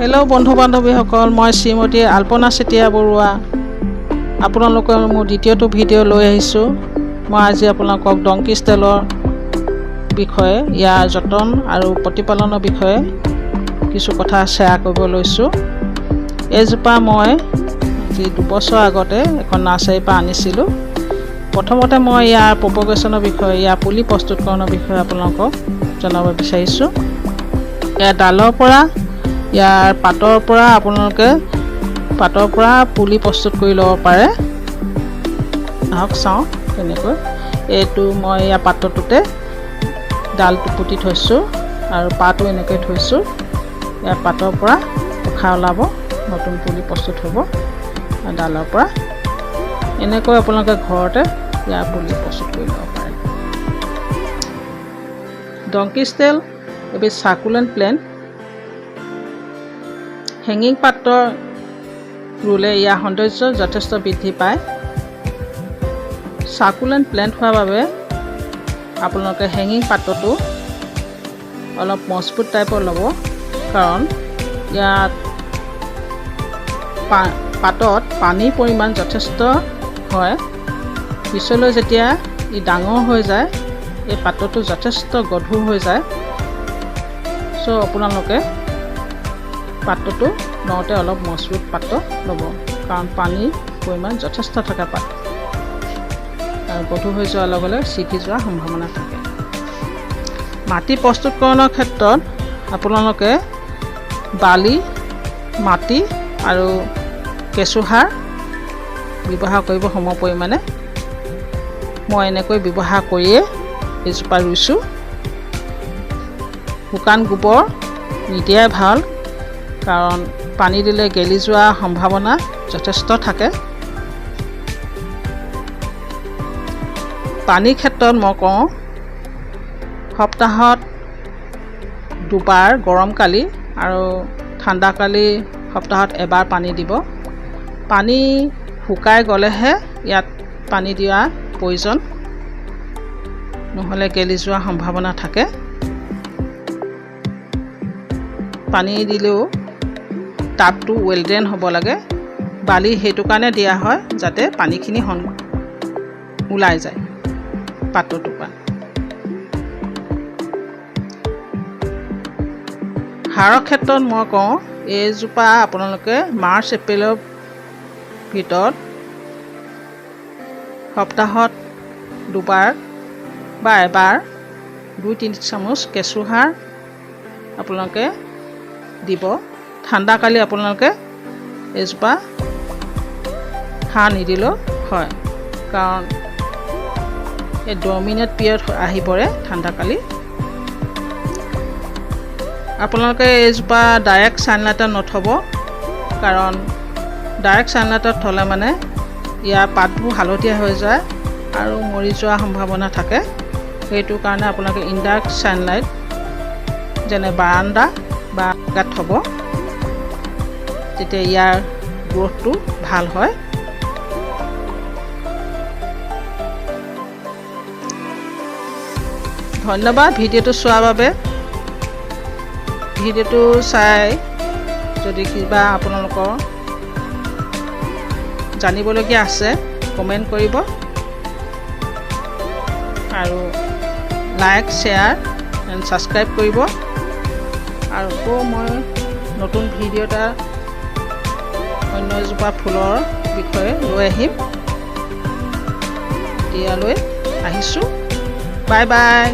Hello' বন্ধু বান্ধৱীসকল, মই শ্ৰীমতী আল্পনা চেতিয়া বৰুৱা। আপোনালোকৰ মোৰ দ্বিতীয়টো ভিডিঅ' লৈ আহিছোঁ। মই আজি আপোনালোকক ডংকি ষ্টাইলৰ বিষয়ে, ইয়াৰ যতন আৰু প্ৰতিপালনৰ বিষয়ে কিছু কথা শ্বেয়াৰ কৰিব লৈছোঁ। এইজোপা মই আজি 2 বছৰ আগতে এখন নাৰ্চাৰীৰ পৰা আনিছিলোঁ। প্ৰথমতে মই ইয়াৰ প্ৰপগেশ্যনৰ বিষয়ে, ইয়াৰ পুলি প্ৰস্তুতকৰণৰ বিষয়ে আপোনালোকক জনাব বিচাৰিছোঁ। ইয়াৰ ডালৰ পৰা, ইয়াৰ পাতৰ পৰা, আপোনালোকে পাতৰ পৰা পুলি প্ৰস্তুত কৰি ল'ব পাৰে। আহক চাওঁ কেনেকৈ। এইটো মই ইয়াৰ পাত্ৰটোতে ডালটো পুতি থৈছোঁ আৰু পাতো এনেকৈ থৈছোঁ। ইয়াৰ পাতৰ পৰা পোখা ওলাব, নতুন পুলি প্ৰস্তুত হ'ব ডালৰ পৰা। এনেকৈ আপোনালোকে ঘৰতে ইয়াৰ পুলি প্ৰস্তুত কৰি ল'ব পাৰে। ডংকি ষ্টেল এবিধ চাকুলেণ্ট প্লেণ্ট। হেঙিং পাত্ৰ ৰুলে ইয়াৰ সৌন্দৰ্য যথেষ্ট বৃদ্ধি পায়। চাকুলেণ্ট প্লেণ্ট হোৱাৰ বাবে আপোনালোকে হেঙিং পাত্ৰটো অলপ মজবুত টাইপৰ ল'ব, কাৰণ ইয়াত পাতত পানীৰ পৰিমাণ যথেষ্ট হয়। পিছলৈ যেতিয়া ই ডাঙৰ হৈ যায়, এই পাত্ৰটো যথেষ্ট গধুৰ হৈ যায়। চ' আপোনালোকে পাত্ৰটো লওঁতে অলপ মজবুত পাত্ৰ ল'ব, কাৰণ পানীৰ পৰিমাণ যথেষ্ট থাকে পাত আৰু গধুৰ হৈ যোৱাৰ লগে লগে ছিগি যোৱাৰ সম্ভাৱনা থাকে। মাটি প্ৰস্তুতকৰণৰ ক্ষেত্ৰত আপোনালোকে বালি, মাটি আৰু কেঁচুসাৰ ব্যৱহাৰ কৰিব সম পৰিমাণে। মই এনেকৈ ব্যৱহাৰ কৰিয়ে এইজোপা ৰুইছোঁ। শুকান গোবৰ নিদিয়াই ভাল, কাৰণ পানী দিলে গেলি যোৱাৰ সম্ভাৱনা যথেষ্ট থাকে। পানীৰ ক্ষেত্ৰত মই কওঁ, সপ্তাহত দুবাৰ গৰমকালি আৰু ঠাণ্ডাকালি সপ্তাহত এবাৰ পানী দিব। পানী শুকাই গ'লেহে ইয়াত পানী দিয়া প্ৰয়োজন, নহ'লে গেলি যোৱাৰ সম্ভাৱনা থাকে। পানী দিলেও টাবটো ৱেল ড্ৰেইন হ'ব লাগে। বালি সেইটো কাৰণে দিয়া হয় যাতে পানীখিনি ওলাই যায় পাত্ৰটোৰ পৰা। সাৰৰ ক্ষেত্ৰত মই কওঁ, এইজোপা আপোনালোকে মাৰ্চ এপ্ৰিলৰ ভিতৰত সপ্তাহত দুবাৰ বা এবাৰ 2-3 চামুচ কেঁচুসাৰ আপোনালোকে দিব। ঠাণ্ডাকালি আপোনালোকে এইজোপা সাৰ নিদিলেও হয়, কাৰণ এই ডৰমেণ্ট পিৰিয়ড আহি পৰে ঠাণ্ডাকালি। আপোনালোকে এইজোপা ডাইৰেক্ট ছানলাইটত নথ'ব, কাৰণ ডাইৰেক্ট ছানলাইটত থ'লে মানে ইয়াৰ পাতবোৰ হালধীয়া হৈ যায় আৰু মৰি যোৱাৰ সম্ভাৱনা থাকে। সেইটো কাৰণে আপোনালোকে ইনডাইৰেক্ট ছানলাইট, যেনে বাৰাণ্ডা বা গাত থ'ব, তেতিয়া ইয়াৰ গ্ৰ'থটো ভাল হয়। ধন্যবাদ ভিডিঅ'টো চোৱাৰ বাবে। ভিডিঅ'টো চাই যদি কিবা আপোনালোকৰ জানিবলগীয়া আছে, কমেণ্ট কৰিব আৰু লাইক, শ্বেয়াৰ এণ্ড ছাবস্ক্ৰাইব কৰিব। আৰু আকৌ মই নতুন ভিডিঅ' এটা অন্য এজোপা ফুলৰ বিষয়ে লৈ আহিম। এতিয়ালৈ আহিছোঁ। Bye bye.